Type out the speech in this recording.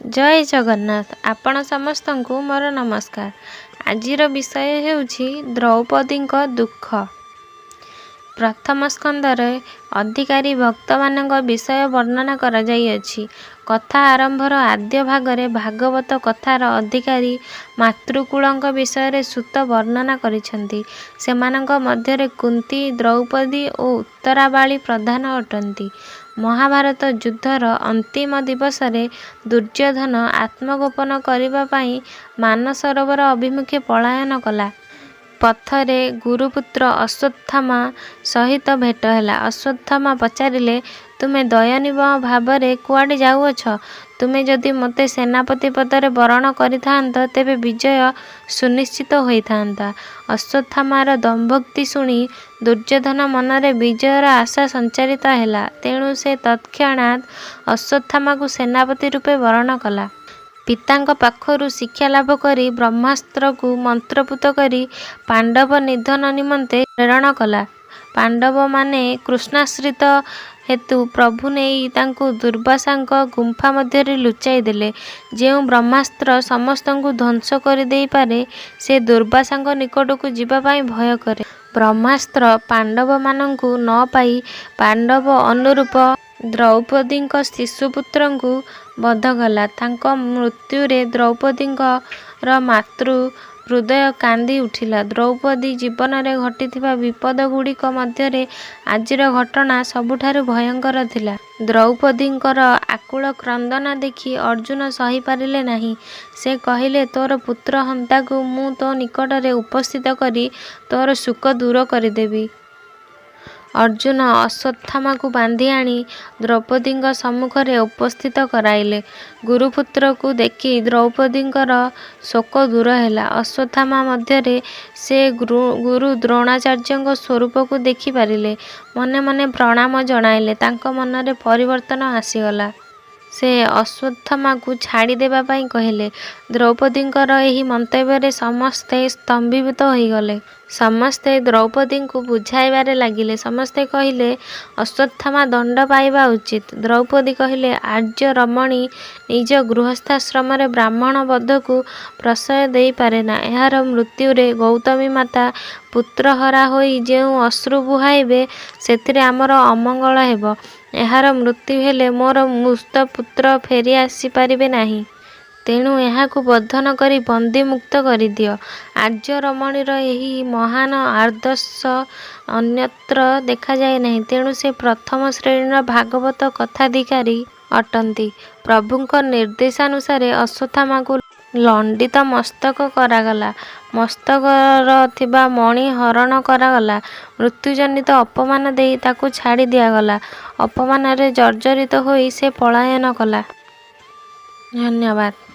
ଜୟ ଜଗନ୍ନାଥ। ଆପଣ ସମସ୍ତଙ୍କୁ ମୋର ନମସ୍କାର। ଆଜିର ବିଷୟ ହେଉଛି ଦ୍ରୌପଦୀଙ୍କ ଦୁଃଖ। ପ୍ରଥମ ସ୍କନ୍ଧରେ ଅଧିକାରୀ ଭକ୍ତମାନଙ୍କ ବିଷୟ ବର୍ଣ୍ଣନା କରାଯାଇଅଛି। କଥା ଆରମ୍ଭର ଆଦ୍ୟ ଭାଗରେ ଭାଗବତ କଥାର ଅଧିକାରୀ ମାତୃକୁଳଙ୍କ ବିଷୟରେ ସୂତ ବର୍ଣ୍ଣନା କରିଛନ୍ତି। ସେମାନଙ୍କ ମଧ୍ୟରେ କୁନ୍ତୀ, ଦ୍ରୌପଦୀ ଓ ଉତ୍ତରାବାଳୀ ପ୍ରଧାନ ଅଟନ୍ତି। ମହାଭାରତ ଯୁଦ୍ଧର ଅନ୍ତିମ ଦିବସରେ ଦୁର୍ଯ୍ୟୋଧନ ଆତ୍ମଗୋପନ କରିବା ପାଇଁ ମାନସରୋବର ଅଭିମୁଖେ ପଳାୟନ କଲା। ପଥରେ ଗୁରୁପୁତ୍ର ଅଶ୍ୱତ୍ଥାମା ସହିତ ଭେଟ ହେଲା। ଅଶ୍ୱତ୍ଥାମା ପଚାରିଲେ, ତୁମେ ଦୟନୀୟ ଭାବରେ କୁଆଡ଼େ ଯାଉଅଛ? ତୁମେ ଯଦି ମୋତେ ସେନାପତି ପଦରେ ବରଣ କରିଥାନ୍ତ, ତେବେ ବିଜୟ ସୁନିଶ୍ଚିତ ହୋଇଥାନ୍ତା। ଅଶ୍ୱତ୍ଥାମାର ଦମ୍ଭୋକ୍ତି ଶୁଣି ଦୁର୍ଯ୍ୟୋଧନ ମନରେ ବିଜୟର ଆଶା ସଞ୍ଚାରିତ ହେଲା। ତେଣୁ ସେ ତତ୍କ୍ଷଣାତ୍ ଅଶ୍ୱତ୍ଥାମାକୁ ସେନାପତି ରୂପେ ବରଣ କଲା। ପିତାଙ୍କ ପାଖରୁ ଶିକ୍ଷାଲାଭ କରି ବ୍ରହ୍ମାସ୍ତ୍ରକୁ ମନ୍ତ୍ରପୁତ କରି ପାଣ୍ଡବ ନିଧନ ନିମନ୍ତେ ପ୍ରେରଣ କଲା। ପାଣ୍ଡବମାନେ କୃଷ୍ଣାଶ୍ରିତ ହେତୁ ପ୍ରଭୁ ନେଇ ତାଙ୍କୁ ଦୁର୍ବାସାଙ୍କ ଗୁମ୍ଫା ମଧ୍ୟରେ ଲୁଚାଇ ଦେଲେ। ଯେଉଁ ବ୍ରହ୍ମାସ୍ତ୍ର ସମସ୍ତଙ୍କୁ ଧ୍ୱଂସ କରିଦେଇପାରେ, ସେ ଦୁର୍ବାସାଙ୍କ ନିକଟକୁ ଯିବା ପାଇଁ ଭୟ କରେ। ବ୍ରହ୍ମାସ୍ତ୍ର ପାଣ୍ଡବମାନଙ୍କୁ ନ ପାଇ ପାଣ୍ଡବ ଅନୁରୂପ ଦ୍ରୌପଦୀଙ୍କ ଶିଶୁପୁତ୍ରଙ୍କୁ ବଧ କଲା। ତାଙ୍କ ମୃତ୍ୟୁରେ ଦ୍ରୌପଦୀଙ୍କର ମାତୃ ହୃଦୟ କାନ୍ଦି ଉଠିଲା। ଦ୍ରୌପଦୀ ଜୀବନରେ ଘଟିଥିବା ବିପଦଗୁଡ଼ିକ ମଧ୍ୟରେ ଆଜିର ଘଟଣା ସବୁଠାରୁ ଭୟଙ୍କର ଥିଲା। ଦ୍ରୌପଦୀଙ୍କର ଆକୁଳ କ୍ରନ୍ଦନ ଦେଖି ଅର୍ଜୁନ ସହିପାରିଲେ ନାହିଁ। ସେ କହିଲେ, ତୋର ପୁତ୍ରହନ୍ତାକୁ ମୁଁ ତୋ ନିକଟରେ ଉପସ୍ଥିତ କରି ତୋର ଶୋକ ଦୂର କରିଦେବି। ଅର୍ଜୁନ ଅଶ୍ୱତ୍ଥାମାକୁ ବାନ୍ଧି ଆଣି ଦ୍ରୌପଦୀଙ୍କ ସମ୍ମୁଖରେ ଉପସ୍ଥିତ କରାଇଲେ। ଗୁରୁପୁତ୍ରକୁ ଦେଖି ଦ୍ରୌପଦୀଙ୍କର ଶୋକ ଦୂର ହେଲା। ଅଶ୍ୱତ୍ଥାମା ମଧ୍ୟରେ ସେ ଗୁରୁ ଦ୍ରୋଣାଚାର୍ଯ୍ୟଙ୍କ ସ୍ୱରୂପକୁ ଦେଖି ପାରିଲେ। ମନେ ମନେ ପ୍ରଣାମ ଜଣାଇଲେ। ତାଙ୍କ ମନରେ ପରିବର୍ତ୍ତନ ଆସିଗଲା। ସେ ଅଶ୍ୱତ୍ଥାମାକୁ ଛାଡ଼ିଦେବା ପାଇଁ କହିଲେ। ଦ୍ରୌପଦୀଙ୍କର ଏହି ମନ୍ତବ୍ୟରେ ସମସ୍ତେ ସ୍ତମ୍ଭୀଭୂତ ହୋଇଗଲେ। ସମସ୍ତେ ଦ୍ରୌପଦୀଙ୍କୁ ବୁଝାଇବାରେ ଲାଗିଲେ। ସମସ୍ତେ କହିଲେ, ଅଶ୍ୱତ୍ଥାମା ଦଣ୍ଡ ପାଇବା ଉଚିତ। ଦ୍ରୌପଦୀ କହିଲେ, ଆର୍ଯ୍ୟ ରମଣୀ ନିଜ ଗୃହସ୍ଥାଶ୍ରମରେ ବ୍ରାହ୍ମଣ ବଧକୁ ପ୍ରଶ୍ରୟ ଦେଇପାରେନା। ଏହାର ମୃତ୍ୟୁରେ ଗୌତମୀ ମାତା ପୁତ୍ରହରା ହୋଇ ଯେଉଁ ଅଶ୍ରୁ ବୁହାଇବେ, ସେଥିରେ ଆମର ଅମଙ୍ଗଳ ହେବ। ଏହାର ମୃତ୍ୟୁ ହେଲେ ମୋର ମୃତ ପୁତ୍ର ଫେରି ଆସିପାରିବେ ନାହିଁ। ତେଣୁ ଏହାକୁ ବଧ ନ କରି ବନ୍ଦୀମୁକ୍ତ କରିଦିଅ। ଆର୍ଯ୍ୟ ରମଣୀର ଏହି ମହାନ ଆଦର୍ଶ ଅନ୍ୟତ୍ର ଦେଖାଯାଏ ନାହିଁ। ତେଣୁ ସେ ପ୍ରଥମ ଶ୍ରେଣୀର ଭାଗବତ କଥାଧିକାରୀ ଅଟନ୍ତି। ପ୍ରଭୁଙ୍କ ନିର୍ଦ୍ଦେଶାନୁସାରେ ଅଶ୍ୱତ୍ଥାମାକୁ ଲଣ୍ଡିତ ମସ୍ତକ କରାଗଲା। ମସ୍ତକର ଥିବା ମଣି ହରଣ କରାଗଲା। ମୃତ୍ୟୁଜନିତ ଅପମାନ ଦେଇ ତାକୁ ଛାଡ଼ି ଦିଆଗଲା। ଅପମାନରେ ଜର୍ଜରିତ ହୋଇ ସେ ପଳାୟନ କଲା। ଧନ୍ୟବାଦ।